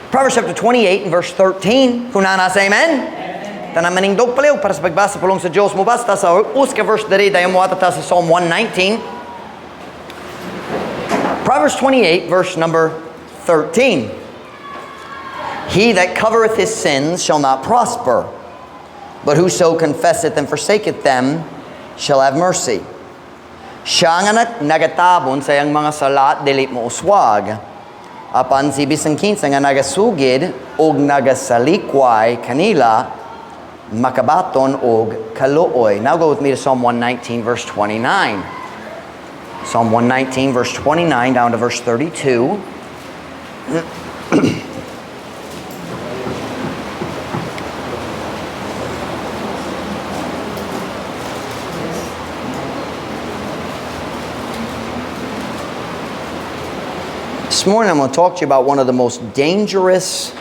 Proverbs chapter 28 and verse 13. Kung naa na, say amen. Tanan manindog palihog para sa pagbasa pulong sa Diyos. Mubasa ta sa usa ka verse diri, dayon moadto ta sa Psalm 119. Proverbs 28 verse number 13. He that covereth his sins shall not prosper, but whoso confesseth and forsaketh them shall have mercy. Siya nga nagatabon sa iyang mga sala, dili mo uswag. Apan si bisan kinsa nga nagasugid og nagasalikway kanila, makabaton og kaluoy. Now go with me to Psalm 119 verse 29. Psalm 119 verse 29 down to verse 32. This morning I'm going to talk to you about one of the most dangerous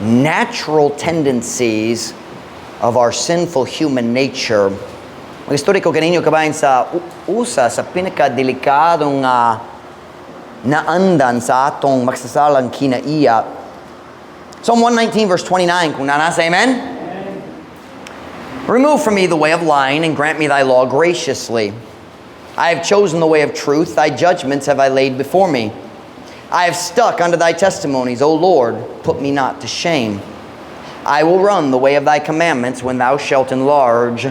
natural tendencies of our sinful human nature. Mag-istorya ko kaninyo kabahin sa usa sa pinakadelikadong naandan sa atong maksasalang kinaiya. Psalm 119 verse 29, kung naa na, say amen? Amen. Remove from me the way of lying and grant me thy law graciously. I have chosen the way of truth, thy judgments have I laid before me. I have stuck unto thy testimonies, O Lord, put me not to shame. I will run the way of thy commandments when thou shalt enlarge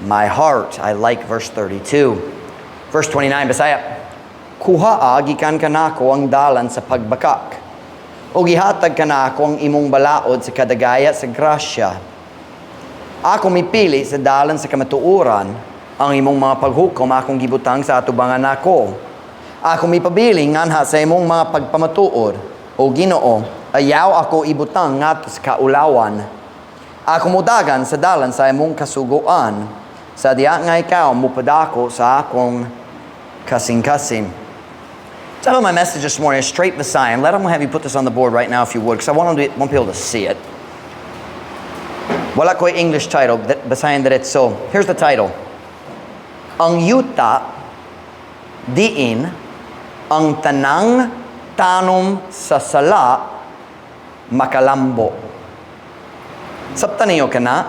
my heart. I like verse 32. Verse 29, Bisaya. Kuhaa gikan kanako ang dalan sa pagbakak. O gihatag kanako ang imong balaod sa kadagaya sa grasya. Ako mipili sa dalan sa kamatuoran, ang imong mga paghukom akong gibutang sa atubangan nako. Ako mipabilin nganha sa imong mga pagpamatuod. O Ginoo, ayaw ako ibutang ngadto sa kaulawan. Ako modagan sa dalan sa imong kasugoan, sa diha nga ikaw mupadako sa akong kasing-kasing. Title of my message this morning is Straight Visayan. Let them have you put this on the board right now if you would, because I want people to see it. Wala ko'y English title, Visayan diretso. Here's the title. Ang yuta diin ang tanang tanom sa sala makalambo. Sabtan ninyo kana?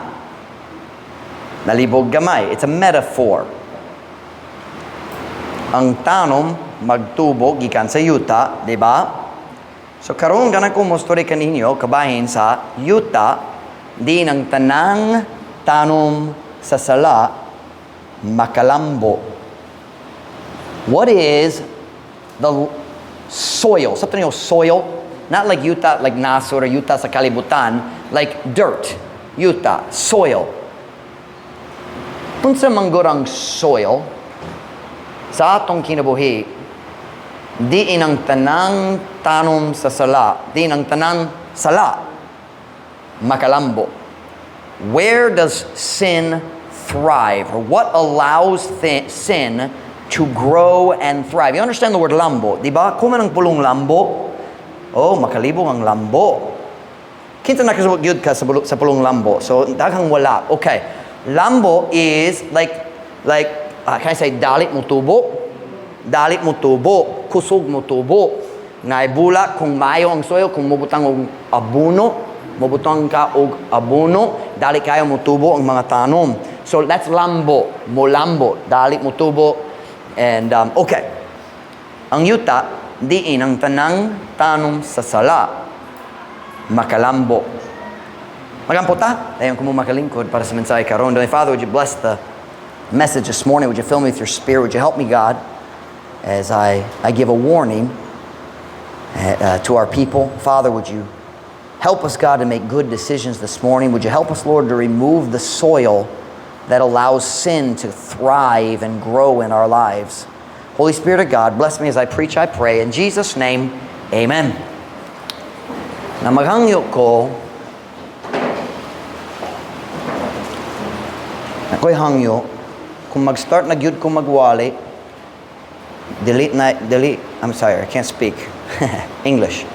Nalibog gamay. It's a metaphor. Ang tanom magtubo gikan sa yuta, di ba? So karon ganahan ko mostorya kaninyo kabahin sa yuta diin ang tanang tanom sa sala makalambo. What is the soil? Sabtan ninyo soil? Not like yuta, like nasod or yuta sa kalibutan, like dirt, yuta, soil. Unsa man gud ang soil sa atong kinabuhi, diin ang tanang tanom sa sala, diin ang tanang sala makalambo. Where does sin thrive? Or what allows sin to grow and thrive? You understand the word lambo, di ba? Kuman ang pulong lambo? Oh, makalibog ang lambo. Kinsa nakasabot gyud ka sa pulong lambo? So, daghang wala. Okay. Lambo is like, can I say, dali mo tubo? Dali mo tubo. Kusog mo tubo. Ngay bulak, kung maayo ang soil, kung mobutang og abono, mobutang ka og abono, dali kayo mo tubo ang mga tanom. So that's lambo, molambo, dali mo tubo. And okay. Ang yuta, diin ang tanang tanom sa sala, makalambo. Magampo ta, dayon ko mo makalingkod para sa mensahe karon. Dear Father, would you bless the message this morning? Would you fill me with your Spirit? Would you help me, God, as I give a warning to our people? Father, would you help us, God, to make good decisions this morning? Would you help us, Lord, to remove the soil that allows sin to thrive and grow in our lives? Holy Spirit of God, bless me as I preach, I pray. In Jesus' name, amen. Na maghangyo ko, ako'y hangyo, kung mag-start na gyud ko magwali, delete na, delete, I'm sorry, I can't speak English.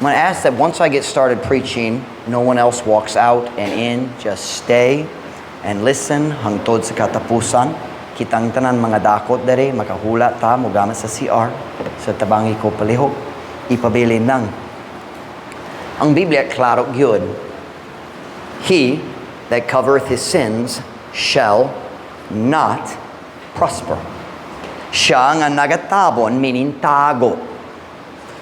I'm going to ask that once I get started preaching, no one else walks out and in. Just stay and listen hangtod sa katapusan. Kitang tanan mga dakot dere, makahula ta, mogamit sa CR, sa tabangi ko palihog, ipabilin nang. Ang Biblia klaro gyud. He that covereth his sins shall not prosper. Siya nga nagatabon, meaning tago.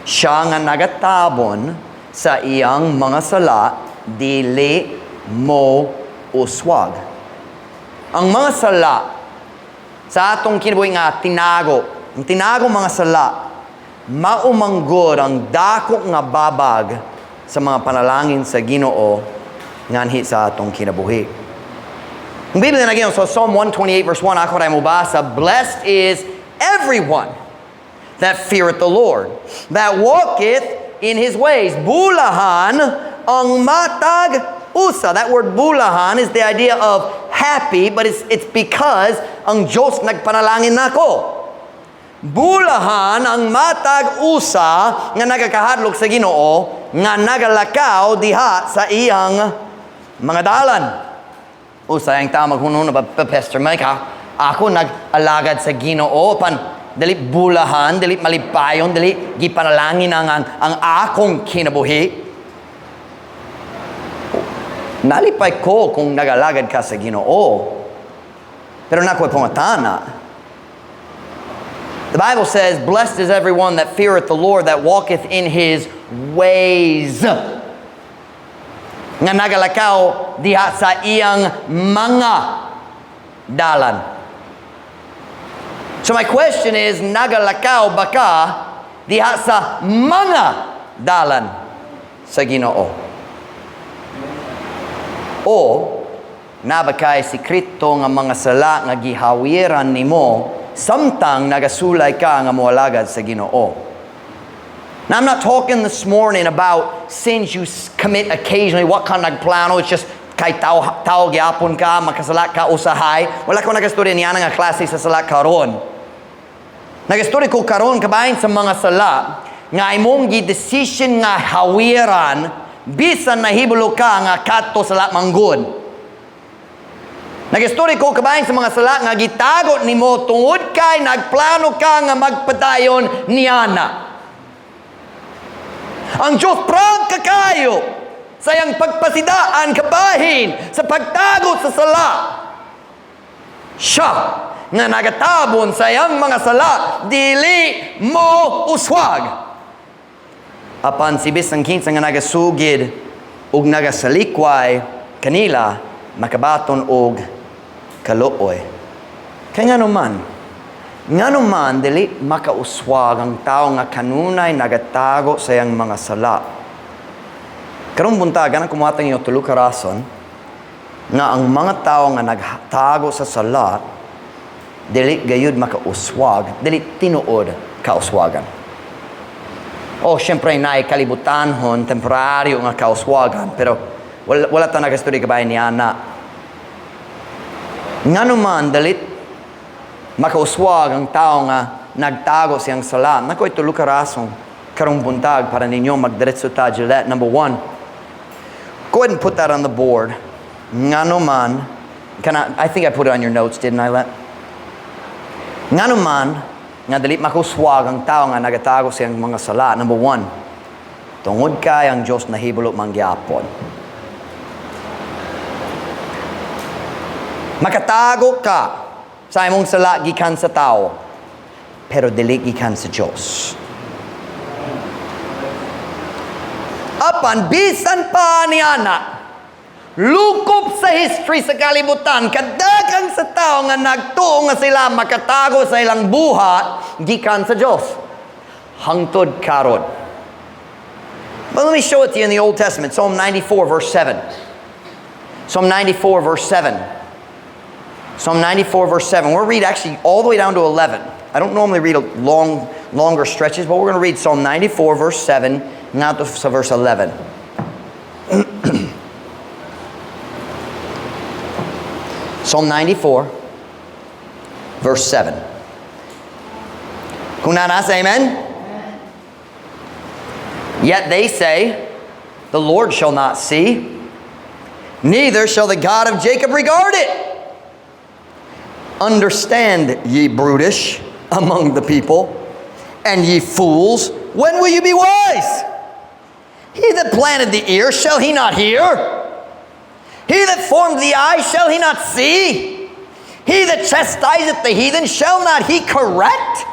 Siya nga nagatabon sa iyang mga sala, dili mo uswag. Ang mga sala sa atong kinabuhi nga tinago, ang tinago mga sala, mao man gud ang dako nga babag sa mga panalangin sa Ginoo nganhi sa atong kinabuhi. Ang Biblia na so Psalm 128 verse 1, ako ray mobasa, "Blessed is everyone that feareth the Lord, that walketh in His ways." Bulahan ang matag usa. That word "bulahan" is the idea of happy, but it's because ang Diyos nagpanalangin nako. Bulahan ang matag usa nga nagakahadlok sa Ginoo, nga nagalakaw diha sa iyang mga dalan. Usahay ang tao maghunahuna ba, "Pastor Mike, ha? Ako nag-alagad sa Ginoo, pan dili bulahan, dili malipayon, dili gipanalangin ang akong kinabuhi." Nalipay ko kung nagalagad ka sa Ginoo. Pero naa ko'y pangutan-a. The Bible says, "Blessed is everyone that feareth the Lord, that walketh in His ways." Nga nagalakaw diha sa iyang mga dalan. So my question is, nagalakaw ba ka diha sa mga dalan sa Ginoo? O naa ba kay sikreto nga mga sala nga gihawiran nimo samtang nagasulay ka nga moalagad sa Ginoo? Now, I'm not talking this morning about sins you commit occasionally, wa ka nagplano, it's just kay tao, tao gyapon ka, makasala ka usahay. Wala ko nagastorya niya nga klase sa sala karon. Nagastorya ko karon kabahin sa mga sala nga imong gi-decision nga hawiran bisan nahibalo ka nga kadto sala manggod. Nagistorya ko kabahin sa mga sala nga gitago nimo tungod kay nagplano ka nga magpadayon niana. Ang Diyos prangka kayo sa iyang pagpasidaan kabahin sa pagtago sa sala. Siya nga nagatabon sa iyang mga sala, dili mo uswag. Apan si bisan kinsa nga nagasugid ug nagasalikway kanila, makabaton og kaluoy. Kay ngano man dili makauswag ang tao nga kanunay nagatago sa iyang mga sala? Karong buntag, ganang ko mohatag ninyo tulo ka rason nga ang mga tao nga nagtago sa sala dili gayud makauswag, dili tinuod kauswagan. O, syempre, naay kalibutanhon, temporaryo nga kauswagan, pero wala ta nagastorya kabahin niya na. Ngano man, dili makauswag ang tao nga nagtago sa iyang sala? Naa ko'y tulo ka rason karong buntag para ninyo magdiretso ta Gillette. Number one, go ahead and put that on the board. Ngano man, I think I put it on your notes, didn't I, Let? Ngano man, nga dili makauswag ang tao nga nagatago sa iyang mga sala. Number one, tungod kay ang Diyos nahibalo man gyapon. Makatago ka sa imong sala gikan sa tao, pero dili gikan sa Diyos. Apan bisan pa ni ana, lukop sa history sa kalibutan, kadaghang sa tao nga nagtuo nga sila makatago sa ilang buhat gikan sa Diyos hangtod karon. But let me show it to you in the Old Testament. Psalm 94 verse 7. Psalm 94 verse 7. Psalm 94 verse 7. We'll read actually all the way down to 11. I don't normally read longer stretches, but we're going to read Psalm 94 verse 7 ngadto sa verse 11. Psalm 94 verse 7. Kung naa na, say amen. "Yet they say, 'The Lord shall not see, neither shall the God of Jacob regard it.' Understand, ye brutish among the people, and ye fools, when will you be wise? He that planted the ear, shall he not hear? He that formed the eye, shall he not see? He that chastiseth the heathen, shall not he correct?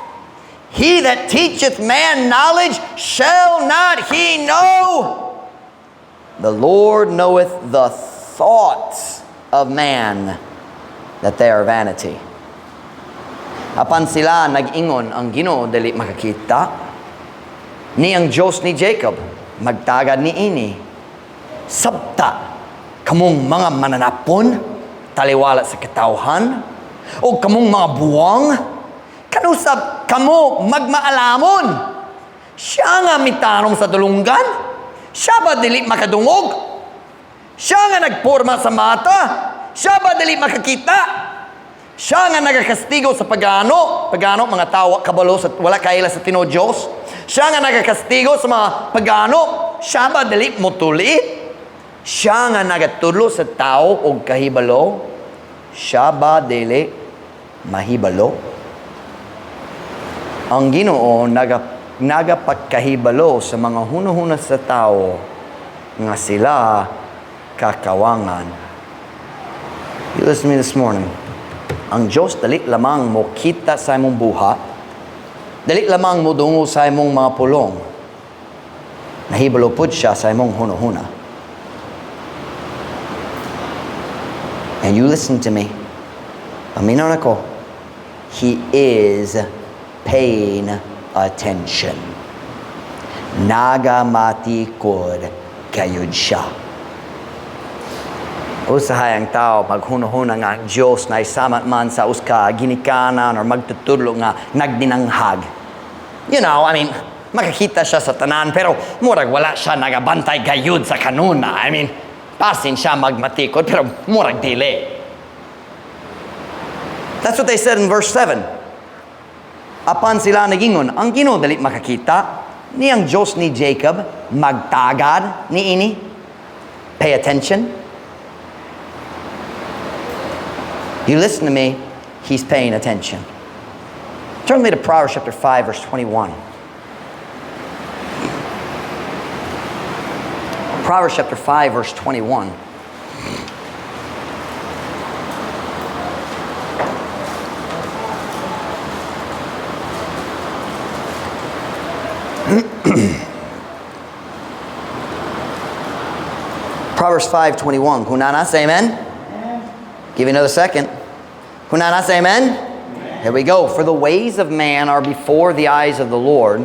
He that teacheth man knowledge, shall not he know? The Lord knoweth the thoughts of man, that they are vanity. Apan sila nag-ingon, "Ang Ginoo dili makakita, ni ang Diyos ni Jacob magtagad ni ini." Sabta kamong mga mananapon, taliwala sa katawhan, o kamong mga buwang, kanusab kamo magmaalamon? Siya nga mitanom sa dulunggan, siya ba dili makadungog? Siya nga nagporma sa mata, siya ba dili makakita? Siya nga nagakastigo sa pagano, pagano mga tao kabalo sa wala kaila sa tinuod Diyos. Siya nga nagakastigo sa mga pagano, siya ba dili motuli? Siya nga nagatudlo sa tao og kahibalo, siya ba dili mahibalo? Ang Ginoo nagapagkahibalo sa mga hunahuna sa tao nga sila kakawangan. You listen to me this morning. Ang Diyos dali lamang mo kita sa imong buhat, dali lamang mo dungo sa imong mga pulong. Nahibalo pud siya sa imong hunahuna. And you listen to me. Paminaw nako, He is paying attention. Nagamatikod gayud siya. Usahay ang tao maghunahuna nga ang Diyos na isamat man sa usa ka ginikanan or magtutudlo nga nagdinanghag. I mean, makakita siya sa tanan pero murag wala siya nagabantay gayud sa kanuna. I mean, basin siya magmatikod pero murag dili. That's what they said in verse 7. Apan sila nagingon, "Ang Ginoo dali makakita, ni ang Diyos ni Jacob magtagad ni ini." Pay attention. You listen to me, he's paying attention. Turn me to Proverbs chapter 5, verse 21. Proverbs chapter 5, verse 21. Proverbs 5:21. Kung naa na, say amen. Give you another second. Kung naa na, say amen. Here we go. For the ways of man are before the eyes of the Lord,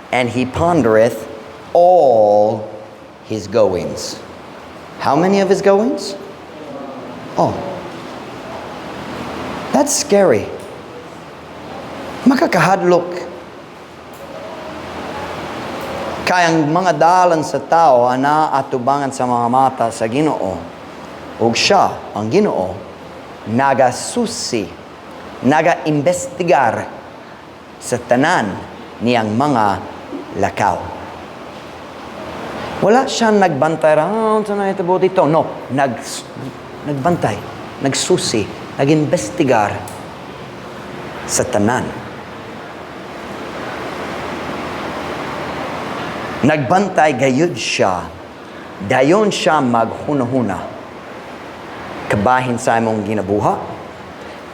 and he pondereth all his goings. How many of his goings? Oh. That's scary. Makakahadlok. Kay ang mga dalan sa tao ana atubangan sa mga mata sa Ginoo. Ug siya, ang Ginoo, nagasusi, naga-imbestigar sa tanan niyang mga lakaw. Wala siya nagbantay, "Oh, ito na ito dito." No, nagbantay, nagsusi, nag-imbestigar sa tanan. Nagbantay gayud siya, dayon siya maghunahuna. Kabahin sa imong ginabuha,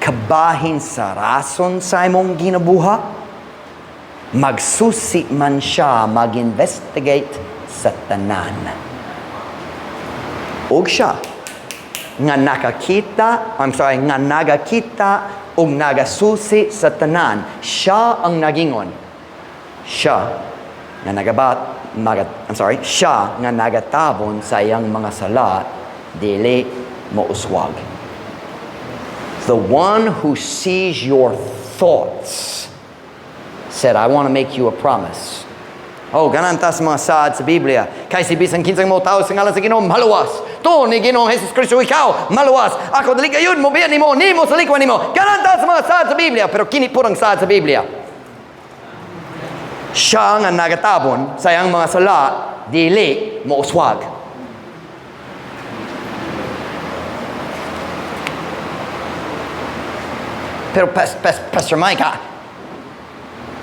kabahin sa rason sa imong ginabuha, magsusi man siya, mag-investigate sa tanan. Og siya, nga nakakita, I'm sorry, nga nagakita og nagasusi sa tanan, siya ang nagingon. Siya nga nagabat, magat, I'm sorry, siya nga nagatabon sa iyang mga sala, dili mouswag. The one who sees your thoughts said, "I want to make you a promise." Oh, ganahan ta sa mga saad sa Biblia. Kay si bisan kinsang mo tawag sa ngalan sa Ginoo, maluwas. To ni Ginoong Jesus Kristo ikaw, maluwas. Ako dili gayud mo biya nimo, nimo sa likwan nimo. Ganahan ta sa mga saad sa Biblia, pero kini purang saad sa Biblia. Siya nga nagatabon sa iyang mga sala, dili mo uswag. Pero Pastor Mike,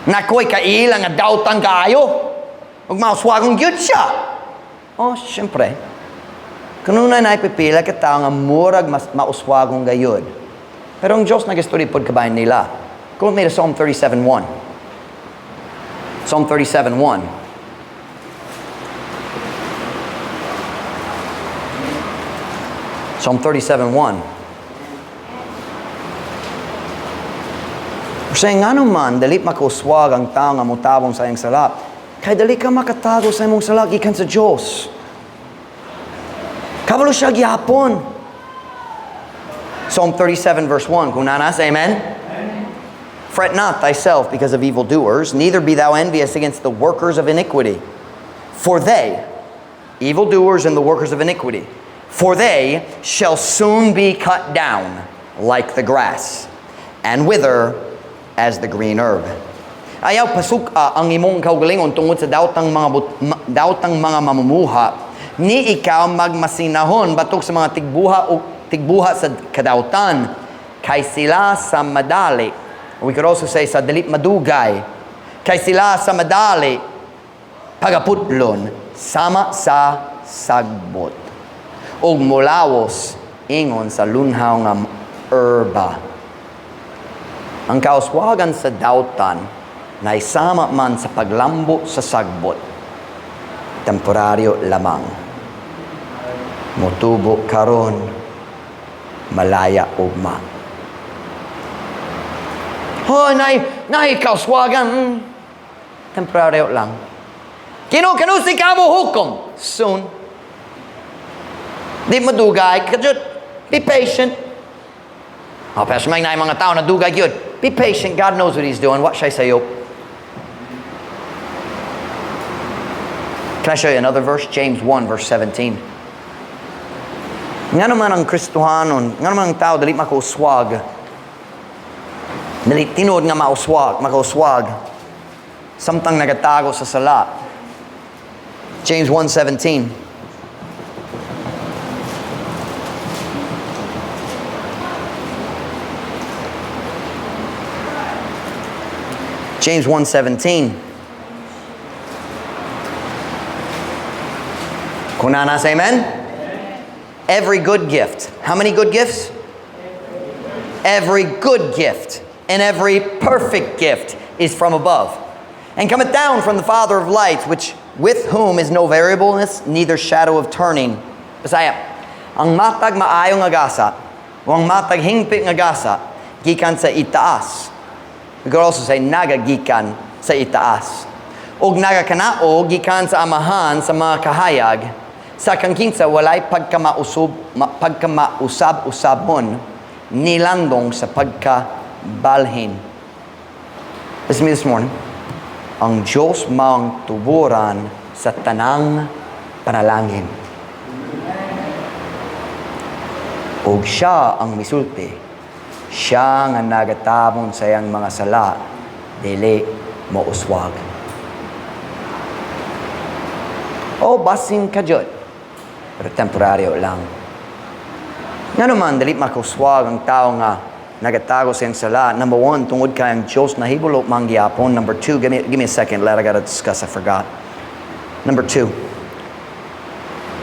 nakoy kaila nga dautan kaayo. Ug mauswagon gyud siya. Oh, syempre. Kanunay na ipipila ka tao nga murag mas mauswagong gayud. Pero ang Diyos nag-istorya pod kabahin nila. Go with me to Psalm 37:1. Psalm 37:1. Psalm 37:1. We're saying, ngano man, dali makauswag ang tao nga mutabong sa iyang sala. Kay dali ka makatago sa imong sala gikan sa Diyos. Kabalo siya gihapon. Psalm 37 verse 1. Kung naa na, say amen. Amen. "Fret not thyself because of evildoers, neither be thou envious against the workers of iniquity. For they," evildoers and the workers of iniquity, "for they shall soon be cut down like the grass and wither as the green herb." Ayaw pasuk-a ang imong kaugalingon tungod sa daotang mga mamumuha, ni ikaw magmasinahon batok sa mga tigbuha o tigbuha sa kadautan, kay sila sa madali. We could also say sa dili madugay. Kay sila sa madali pagaputlon sama sa sagbot ug mulawos ingon sa lunhaw nga erba. Ang kauswagan sa dautan na isama man sa paglambo sa sagbot, temporaryo lamang. Motubo karon, malaya ugma. Oh, nay kauswagan. Temporaryo lang. Ginoo, kanus-a ka mo hukom? Soon. Di madugay. Kadyot, be patient. Oh, Pastor Mike, naay mga tao na dugay gyud. Be patient. God knows what He's doing. What should I say? Can I show you another verse? James 1 verse 17. Nga naman ang Kristohanon, nga naman ang tao, dali makauswag. Dali tinuod nga mauswag, makauswag. Samtang nagatago sa sala. James 1:17. James 1:17. Kung naa na, say amen? "Every good gift." How many good gifts? "Every good gift and every perfect gift is from above, and cometh down from the Father of lights, which with whom is no variableness, neither shadow of turning." Bisaya, ang matag maayo nga gasa, o ang matag hingpit nga gasa, gikan sa itaas. We could also say nagagikan sa itaas. Og nagakanao gikan sa amahan sa mga kahayag, sa kang kinsa walay pagkamausab-usabon nilandong sa pagkabalhin. Listen to me this morning. Ang Diyos maong tuburan sa tanang panalangin. Og siya ang misulti, siya nga nagatabon sa iyang mga sala, dili mouswag. O basin ka jud, pero temporaryo lang. Nga naman, dili makauswag ang tao nga nagatago sa iyang sala. Number one, tungod kay ang Diyos nahibalo man gihapon. Number two, give me a second, lad, I gotta discuss, I forgot. Number two,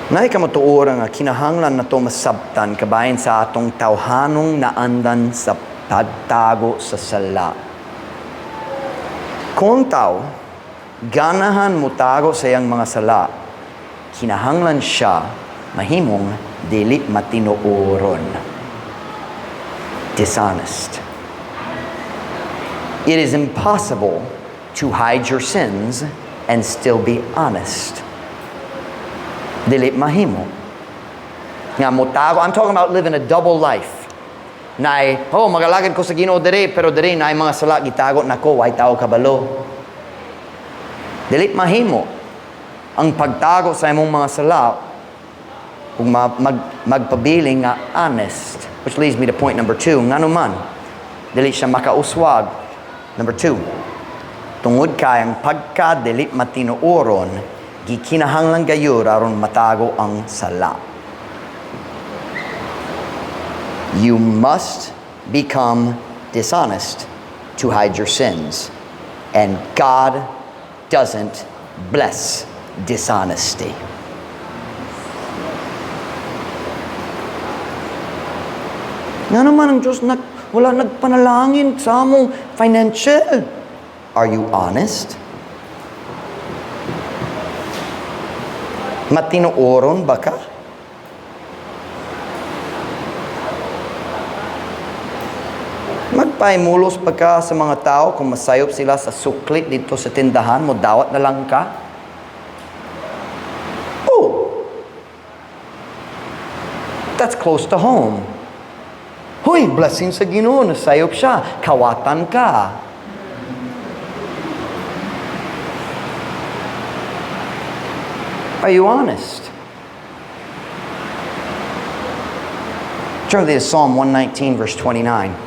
naay kamatuoran nga kinahanglan nato masabtan kabahin sa atong tawhanong naandan sa pagtago sa sala. Kung ang tao ganahan motago sa iyang mga sala, kinahanglan siya mahimong dili matinuoron. Dishonest. It is impossible to hide your sins and still be honest. Dili mahimo nga motago. I'm talking about living a double life. Nay, oh, magalagad ko sa Ginoo diri, pero diri naay mga sala gitago nako, way tao kabalo. Dili mahimo ang pagtago sa imong mga sala ug magpabiling nga honest. Which leads me to point number two. Ngano man dili siya makauswag? Number two, tungod kay ang pagka dili matinuoron, gikinahanglan gayud aron matago ang sala. You must become dishonest to hide your sins. And God doesn't bless dishonesty. Nga naman ang Diyos wala nagpanalangin sa among financial. Are you honest? Matinuoron ba ka? Magpaimulos pa ka sa mga tao kung masayop sila sa suklit dito sa tindahan, mo dawat na lang ka? Oh! That's close to home. Huy, blessing sa Ginoo, nasayop siya, kawatan ka. Are you honest? Turn to Psalm 119, verse 29.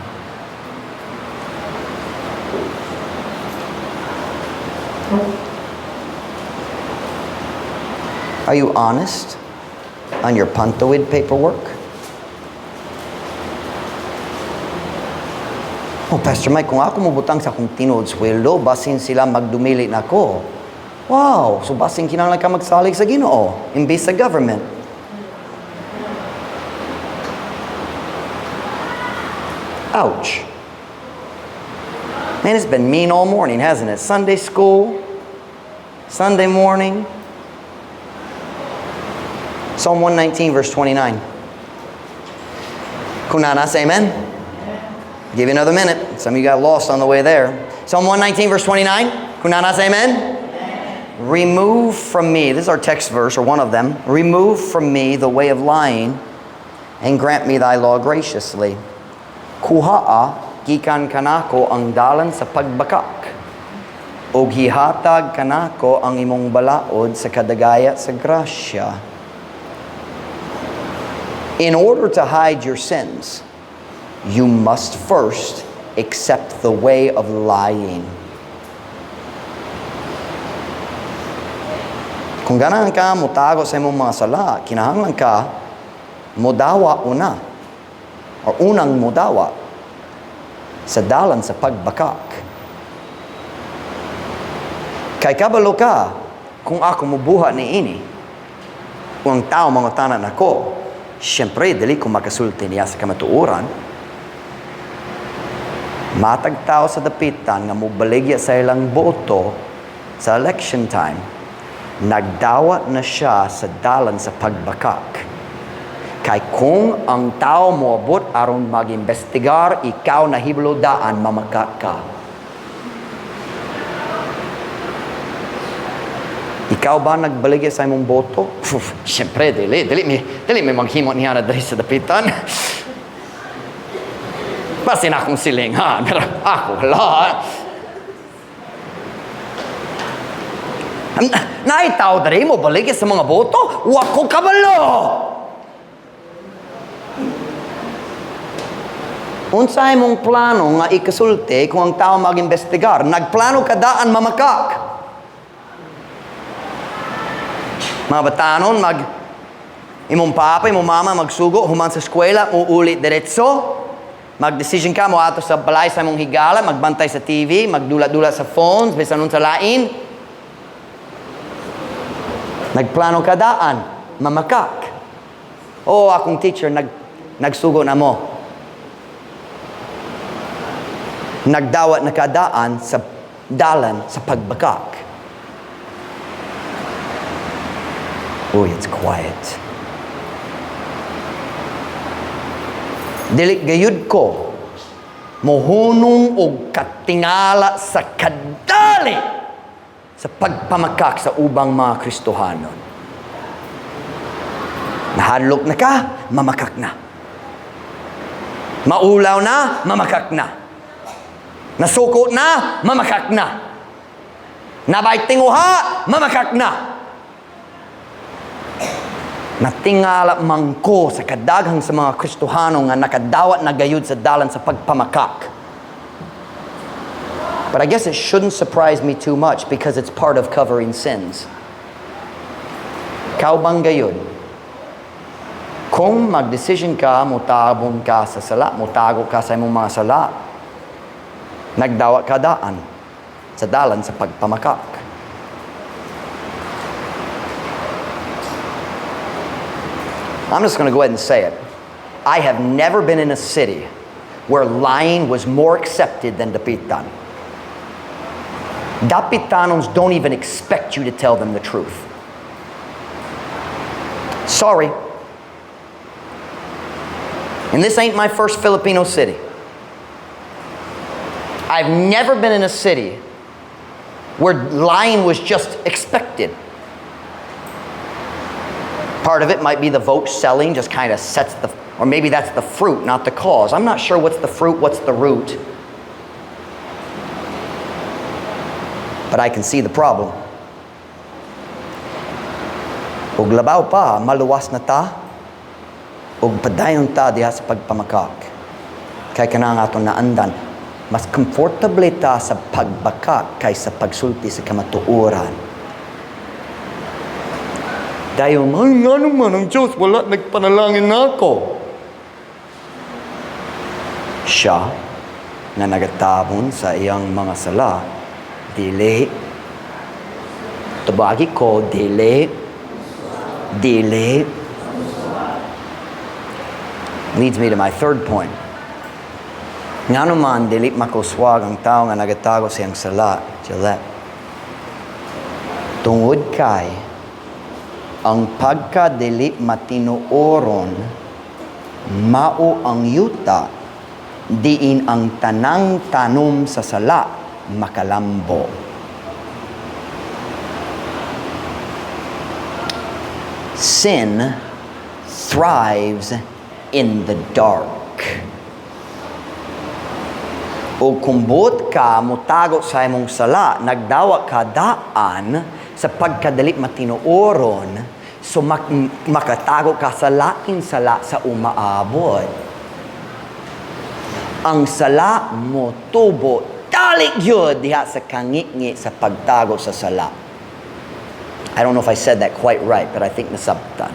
Are you honest on your Pantawid paperwork? Oh, Pastor Mike, kung ako mobutang sa akong tinuod sweldo, basin sila magdumili na ko. Wow! So basin kinahanglan ka magsalig sa Ginoo, imbes sa government. Ouch. Man, it's been mean all morning, hasn't it? Sunday school, Sunday morning. Psalm 119, verse 29. Kung naa na, say amen. Give you another minute. Some of you got lost on the way there. Psalm 119, verse 29. Kung naa na, say amen. Remove from me, this is our text verse, or one of them. Remove from me the way of lying, and grant me thy law graciously. Kuhaa, gikan kanako ang dalan sa pagbakak. Og hihatag kanako ang imong balaod sa kadagaya sa grasya. In order to hide your sins, you must first accept the way of lying. Kung ganahan ka motago sa imong mga sala, kinahanglan ka modawa una or unang modawa sa dalan sa pagbakak. Kay kabalo ka kung ako mobuhat ni ini, kung ang tao mangutana nako, siyempre dili ko makasulti niya sa kamatuoran. Matag tao sa dapitan nga mobaligya sa ilang boto sa election time, nagdawat na siya sa dalan sa pagbakak. Kay kung ang tao moabot aron mag-imbestigar, ikaw nahibalo daan, mamakak ka. Ikaw ba nagbaligya sa imong boto? Uf, siyempre, dili. Dili mi maghimo niya na diri sa dapitan. Basin akong siling, ha? Pero ako, wala. Naay tao diri mo baligya sa mga boto? Wa ko kabalo! Unsay mong plano nga ikasulti kung ang tao mag-imbestigar? Nagplano ka daan mamakak. Mga batanon, imong papa, imong mama magsugo, human sa eskwela, uulit diretso. Mag-decision ka, moadto sa balay sa imong higala, magbantay sa TV, magdula-dula sa phones, bisan unsa lain. Nagplano ka daan, mamakak. Oh, akong teacher, nagsugo na mo. Nagdawat na kadaan sa dalan sa pagbakak. Uy, it's quiet. Dili gayud ko mohunong og katingala sa kadali sa pagpamakak sa ubang mga Kristohanon. Nahadlok na ka, mamakak na. Maulaw na, mamakak na. Nasuko na, mamakak na. Nabay tinguha, mamakak na. Natingala man ko sa kadaghang sa mga Kristohano nga nakadawat na gayud sa dalan sa pagpamakak. But I guess it shouldn't surprise me too much because it's part of covering sins. Kaubang gayud, kung mag-decision ka, mutabon ka sa sala, mutago ka sa imong mga sala, nagdawat ka daan sa dalan sa pagpamakak. I'm just going to go ahead and say it. I have never been in a city where lying was more accepted than Dapitan. Dapitanons don't even expect you to tell them the truth. Sorry. And this ain't my first Filipino city. I've never been in a city where lying was just expected. Part of it might be the vote selling just kind of sets the, or maybe that's the fruit, not the cause. I'm not sure what's the fruit, what's the root. But I can see the problem. Ug labaw pa, maluwas na ta, ug padayon ta diha sa pagpamakak. Kay kanang atong naandan, mas komportable ta sa pagbakak kaysa pagsulti sa kamatuoran. Dayon, ay, ngano man ang Diyos, wala nagpanalangin nako. Siya nga nagatabon sa iyang mga sala, dili, tubagi ko, dili, dili. Leads me to my third point. Ngano man dili makuswag ang tao nga nagatago sa iyang sala, Gillette. Tungod kay ang pagkadili matinuoron mao ang yuta diin ang tanang tanom sa sala makalambo. Sin thrives in the dark. O kung buot ka motago sa imong sala, nagdawa ka daan sa pagkadali matinuoron, so makatago ka sa laing sala sa umaabot. Ang sala mo tubo dali gyud diha sa kangitngit sa pagtago sa sala. I don't know if I said that quite right, but I think nasabtan.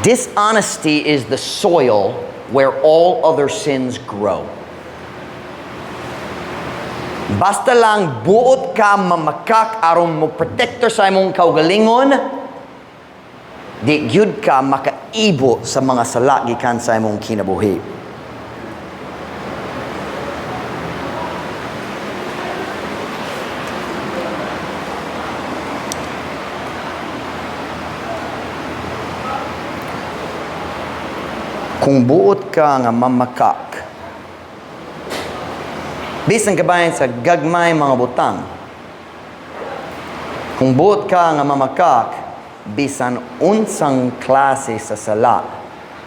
Dishonesty is the soil where all other sins grow. Basta lang buot ka mamakak aron mo protector sa imong kaugalingon, di gyud ka makaibo sa mga sala gikan sa imong kinabuhi. Kung buot ka nga mamakak, bisan kabahin sa gagmay mga butang, kung buot ka nga mamakak, bisan unsang klase sa sala,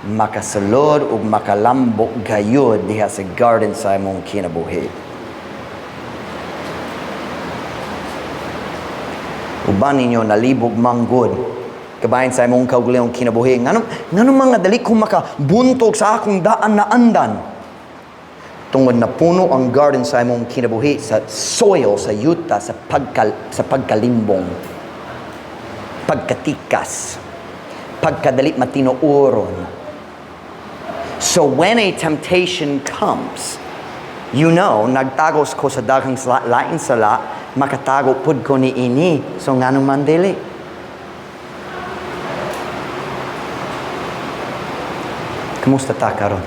makasulod ug makalambok gayud diha sa garden sa imong kinabuhi. Uban ninyo nalibog manggod kabahin sa imong kaugalingong kinabuhi. Ngano mga dali ko makabuntog sa akong daan na andan? Tungod na puno ang garden sa imong kinabuhi, sa soil, sa yuta, sa pagkalimbong, pagkatikas, pagkadali matinuoron. So when a temptation comes, nagtagos ko sa daghang sala, lain sala, makatago pud ko ni ini, so ngano man dili. Kumusta ta karon?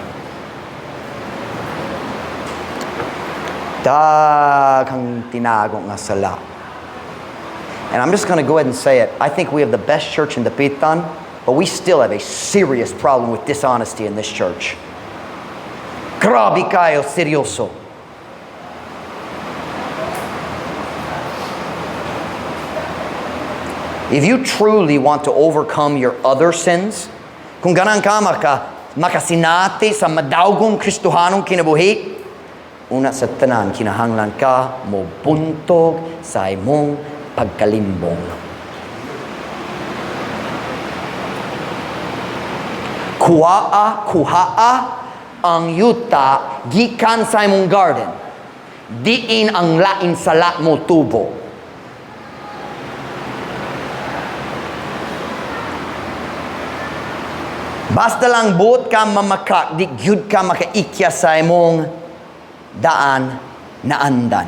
Daghang tinago nga sala. And I'm just going to go ahead and say it. I think we have the best church in Dapitan, but we still have a serious problem with dishonesty in this church. Grabe kayo, seryoso. If you truly want to overcome your other sins, kung ganang ka makasinati sa madawgong Kristohanong kinabuhi, una sa tanan, kinahanglan ka mo buntog sa imong pagkalimbong. Kuhaa, kuhaa ang yuta gikan sa imong garden. Diin ang lain sala mo tubo. Basta lang buot ka mamakak, di gyud ka makaikya sa imong daan na andan.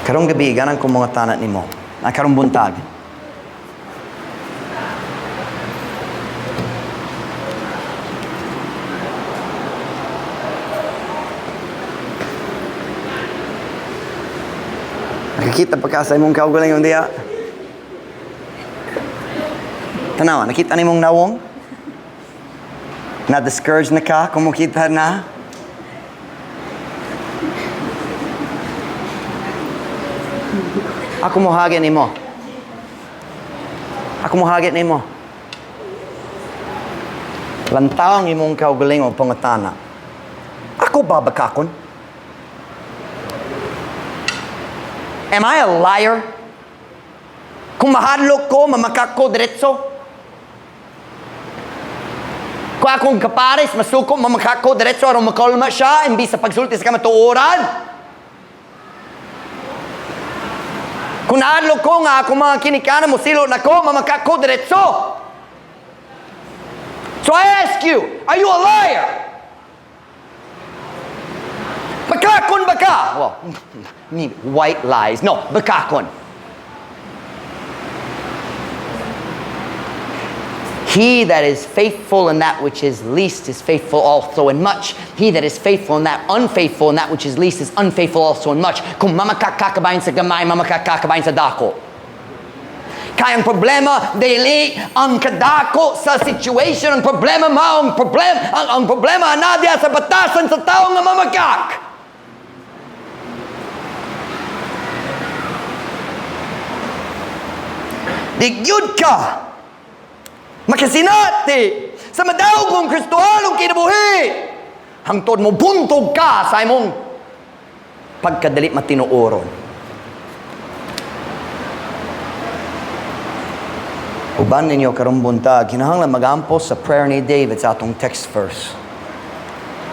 Karong gabi, ganang kong mga tanat nimo. Karong buntag. Nakakita pa ka sa imong kaugalingon diha? Tanawa, nakita nimong nawong? Na-discourage na ka kung mokita na? Ako mohagit nimo. Ako mohagit nimo. Lantaw ang imong kaugalingon, pangutana. Ako ba bakakon? Am I a liar? Kung mahadlok ko, mamakak ko diretso? Kung akong kapares, masuko, mamakak ko diretso aron makalma siya, imbis sa pagsulti sa kamatuoran? Kung nahadlok ko nga akong mga kinikanan mosilo nako, mamakak ko diretso? So I ask you, are you a liar? Bakakon ba ka? Well, maybe white lies. No, bakakon. He that is faithful in that which is least is faithful also in much. He that is faithful in that unfaithful in that which is least is unfaithful also in much. Kung mamakak ka kabahin sa gamay, mamakak ka kabahin sa dako. Kay ang problema, dili ang kadako sa situation, ang problema mao, ang problema naa diha sa batasan sa tao nga mamakak. Di gyud ka makasinati sa madawgong Kristohanong kinabuhi hangtod mo buntog ka sa imong pagkadali matinuoron. Uban ninyo karong buntag, kinahanglan magampo sa prayer ni David sa atong text verse.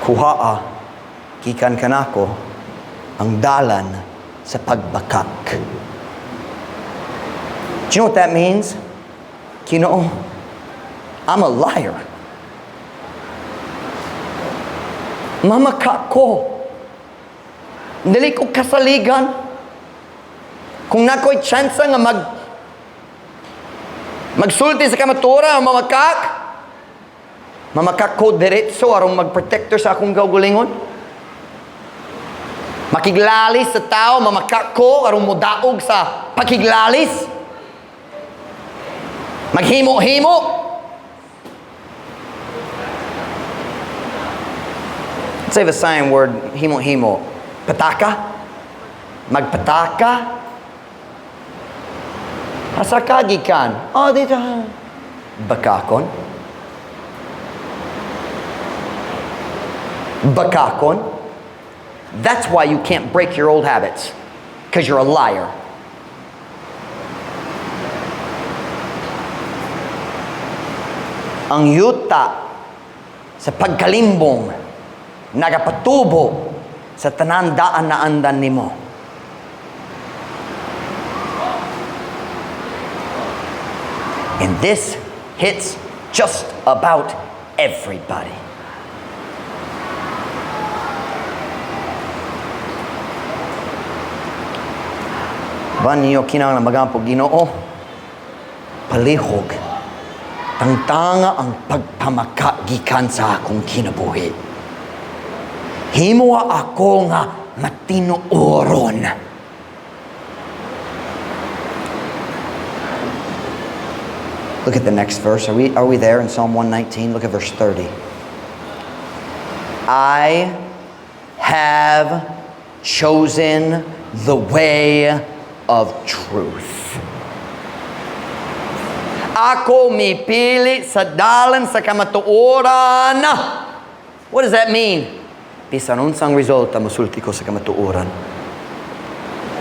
Kuhaa, gikan kanako, ang dalan sa pagbakak. Do you know what that means? Ginoo, I'm a liar. Mamakak ko. Dili ko kasaligan. Kung naa ko'y tsansa nga magsulti sa kamatuoran, mamakak, mamakak ko diretso aron magprotector sa akong kaugalingon. Makiglalis sa tao, mamakak ko aron modaog sa pakiglalis. Maghimo-himo. Let's say the sign word, himo-himo. Pataka? Magpataka? Asa ka gikan? Oh, dito. Bakakon? Bakakon? That's why you can't break your old habits. Because you're a liar. Ang yuta sa pagkalimbong nagapatubo sa tanan daan na andan nimo. And this hits just about everybody. Ba niyo kinahanglan magampo, Ginoo, palihog, tangtanga ang pagpamaka gikan sa akong kinabuhi. Himoa ako nga matinuoron. Look at the next verse. Are we there in Psalm 119? Look at verse 30. I have chosen the way of truth. Ako mipili sa dalan sa kamatuoran. What does that mean? Bisan unsang resulta, musulti ko sa kamatuoran.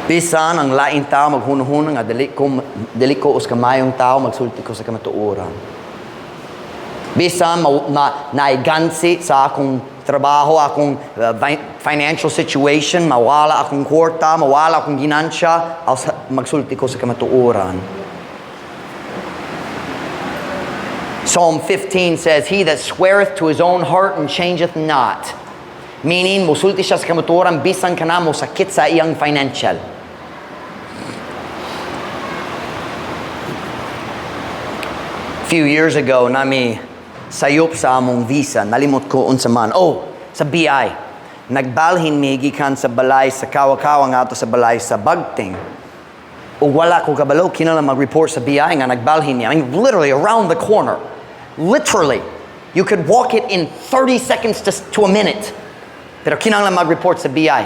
Bisan ang lain tao maghunahuna nga dili ko us kamayong tao, magsulti ko sa kamatuoran. Bisan naigansi sa akong trabaho, akong financial situation, mawala akong kwarta, mawala akong ginansya, magsulti ko sa kamatuoran. Psalm 15 says, He that sweareth to his own heart and changeth not. Meaning, musulti siya sa kamatuoran bisan kana mo sakit sa iyang financial. Few years ago, nami sayop sa among visa, nalimot ko unsa man. Oh, sa BI. Nagbalhin mi gikan sa balay sa Kawakawa ngadto sa balay sa Bagting. Ug wala ko kabalo, kinahanglan mag-report sa BI nga nagbalhin niya. I mean, literally around the corner. Literally. You could walk it in 30 seconds to a minute. Pero kinahanglan mag-report sa BI.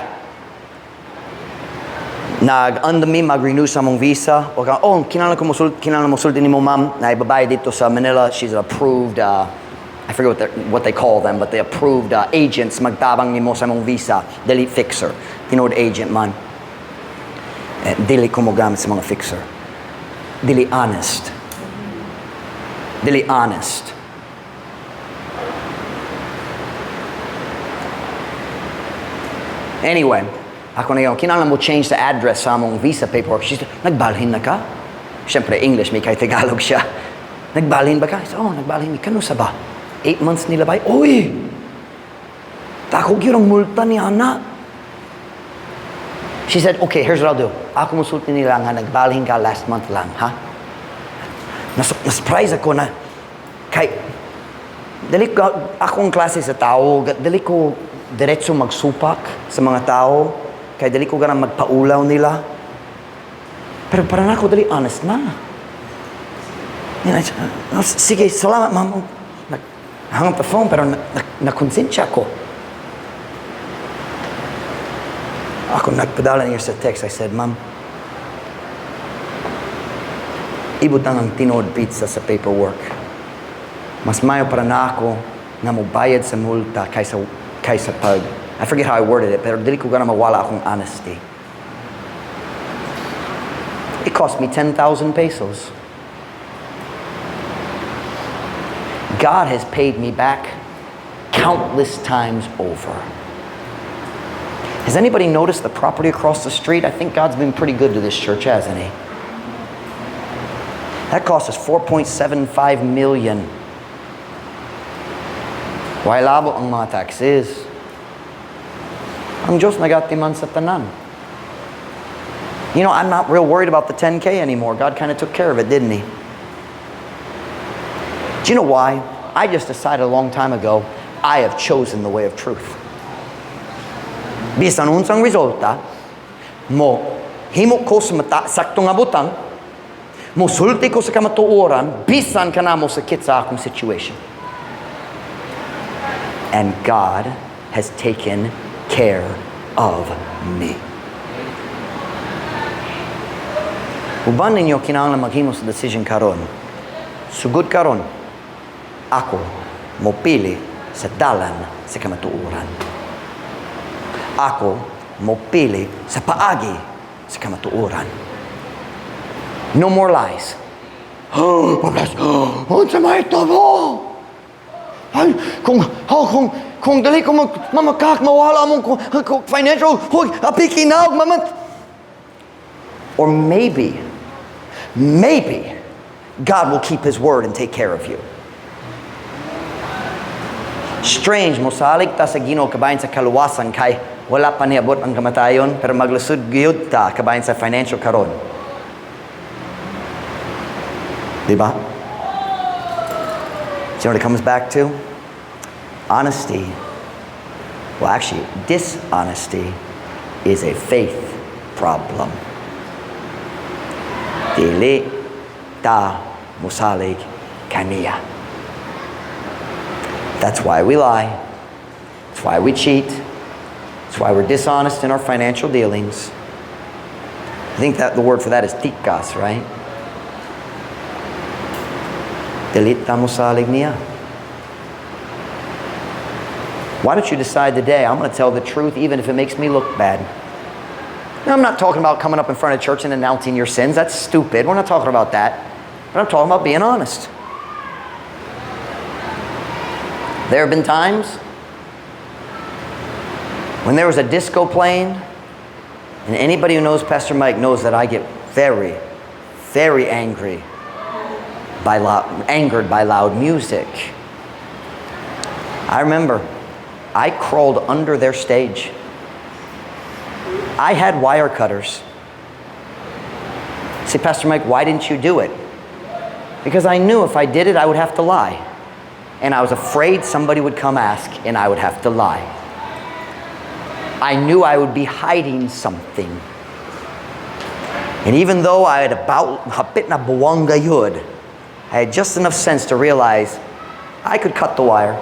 Nag-andam mi mag-renew sa among visa. O ka, oh, kinahanglan mo sulti nimo, ma'am. Naay babae didto sa Manila. She's approved, I forget what they call them, but they approved agents magtabang nimo sa among visa. Dili fixer. Tinuod agent man. Eh, dili ko mogamit sa mga fixer. Dili honest. Dili honest. Anyway, ako na yun, kinahanglan mo change the address sa among visa paperwork. She said, "Nagbalhin na ka?" Siyempre, English, may kay Tagalog siya. "Nagbalhin ba ka?" I said, "Oh, nagbalhin mi." "Kanusa ba?" "8 months nila ba?" Uy! Dako gyud ang multa ni ana. She said, "Okay, here's what I'll do. Ako musulti nila nga nagbalhin ka last month lang, ha?" Na-surprise ako na kay dili ko akong klase sa tao, dili ko diretso magsupak sa mga tao, kay dili ko ganang magpaulaw nila. Pero para nako, dili honest na. And I said, "Oh, sige, salamat, ma'am." Nag hung up the phone, pero na-konsensya ko. Ako nagpadala niya sa text. I said, "Ma'am, ibutang ang tinuod petsa sa paperwork. Mas mayo para na ako nga mobayad sa multa kaysa pag," I forget how I worded it, pero dili ko gana mawala akong honesty. It cost me 10,000 pesos. God has paid me back countless times over. Has anybody noticed the property across the street? I think God's been pretty good to this church, hasn't he? That cost us 4.75 million. Way labo ang mga taxes? Ang Diyos nagatiman sa tanan. I'm not real worried about the 10K anymore. God kind of took care of it, didn't he? Do you know why? I just decided a long time ago, I have chosen the way of truth. Bisan unsang resulta, mo himo ko sa mata, sakto nga butang, mo sulti ko sa kamatuoran, bisan kana mo sakit sa akong situation. And God has taken care of me. Uban ninyo kinahanglan maghimo sa decision karon. Sugod karon, ako mo pili sa dalan sa kamatuoran. Ako mo pili sa paagi sa kamatuoran. No more lies. Oh, unsa may tabo? Ay, kung dali ko mag, mamakak, mawala mong kung financial, huy, apiki na, mamat. Or maybe, maybe, God will keep His word and take care of you. Strange, mosalig ta sa Ginoo kabahin sa kaluwasan kay wala pa niabot ang kamatayon, pero maglusud gyud ta kabahin sa financial karon. Di ba? Do you know what it comes back to? Honesty. Well, actually, dishonesty is a faith problem. Dili ta musalig kaniya. That's why we lie. That's why we cheat. That's why we're dishonest in our financial dealings. I think that the word for that is tikas, right? Dili ta mosalig niya. Why don't you decide today, I'm going to tell the truth even if it makes me look bad? Now, I'm not talking about coming up in front of church and announcing your sins. That's stupid. We're not talking about that. But I'm talking about being honest. There have been times when there was a disco playing, and anybody who knows Pastor Mike knows that I get very, very angered by loud music. I remember I crawled under their stage. I had wire cutters. Say, "Pastor Mike, why didn't you do it?" Because I knew if I did it, I would have to lie. And I was afraid somebody would come ask and I would have to lie. I knew I would be hiding something. And even though I had about hapit na buwang gayud, I had just enough sense to realize I could cut the wire,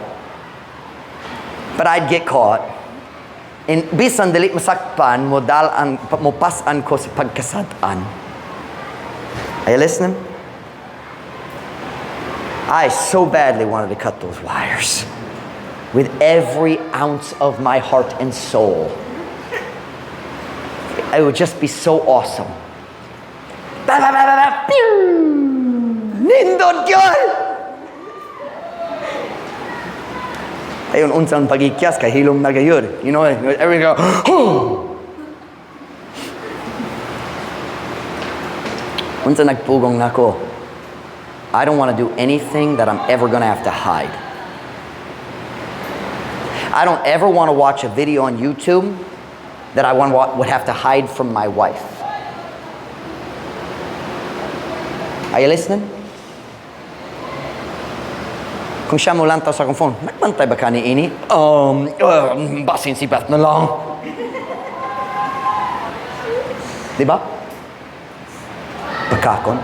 but I'd get caught. And bisan dili masakpan, mo dalan, mo pasan ko sa pagkasad-an. Are you listening? I so badly wanted to cut those wires with every ounce of my heart and soul. It would just be so awesome. Ba, ba, ba, ba, ba, pew! Nindot yun! Ayun, unsang pagikyas kay hilom na gayud. Everyone go, oh! Unsa nagpugong nako? I don't want to do anything that I'm ever going to have to hide. I don't ever want to watch a video on YouTube that I would have to hide from my wife. Are you listening? Kung siya mo lantaw sa akong phone, nagbantay ba ka ni ini? Basin si Beth na lang. Di ba? Bakakon.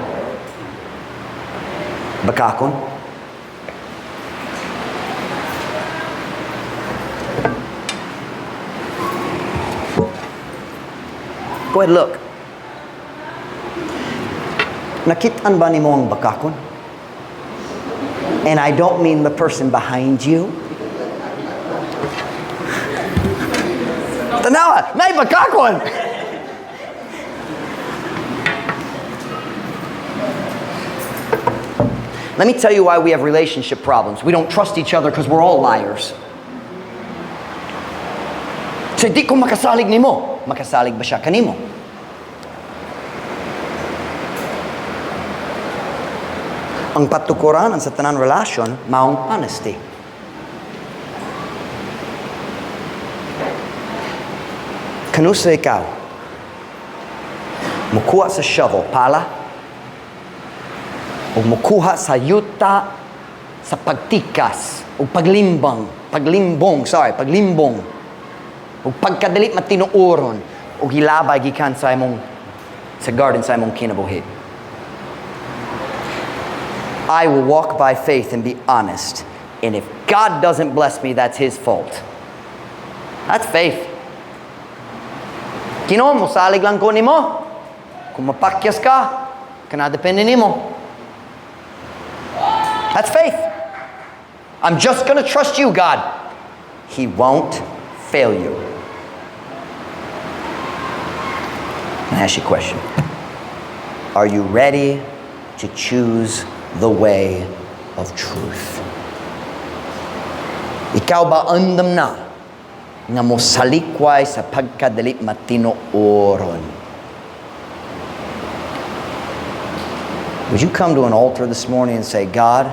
Bakakon. Go ahead, look. Nakitaan ba nimo ang bakakon? And I don't mean the person behind you. Tanawa, may bakakon! Let me tell you why we have relationship problems. We don't trust each other because we're all liars. So, di ko makasalig nimo. Makasalig ba siya kanimo? Ang patukuran sa tanan relasyon, maong honesty. Kanusa ikaw? Mukuha sa shovel, pala? O mukuha sa yuta, sa pagtikas, o paglimbang, paglimbong, sorry, paglimbong. O pagkadali matinuoron, o gilabay gikan sa imong, sa garden sa imong kinabuhi. I will walk by faith and be honest. And if God doesn't bless me, that's His fault. That's faith. Ginoo, mosalig lang ko nimo. Kung mapakyas ka, kana depende nimo. That's faith. I'm just going to trust you, God. He won't fail you. Let me ask you a question. Are you ready to choose the way of truth? Ikaw ba andam na nga mosalikway sa pagkadali matinuoron? Would you come to an altar this morning and say, God,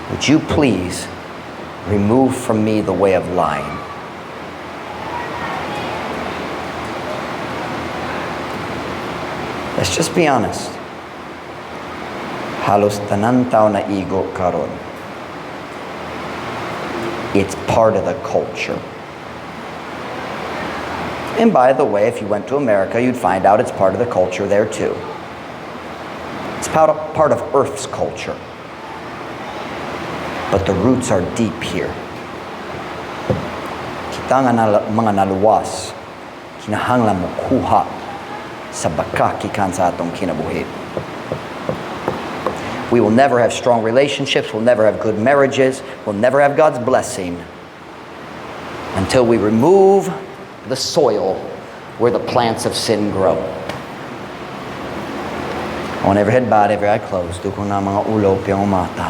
would you please remove from me the way of lying? Let's just be honest. Halos tanan tao na igo karon. It's part of the culture. And by the way, if you went to America, you'd find out it's part of the culture there too. It's part of Earth's culture. But the roots are deep here. Kita nga mga naluwas, kinahanglan mo kuha sa baka gikan sa atong kinabuhi. We will never have strong relationships, we'll never have good marriages, we'll never have God's blessing until we remove the soil where the plants of sin grow. I want every head bowed, every eye closed. Duko na mga ulo, piyong mata.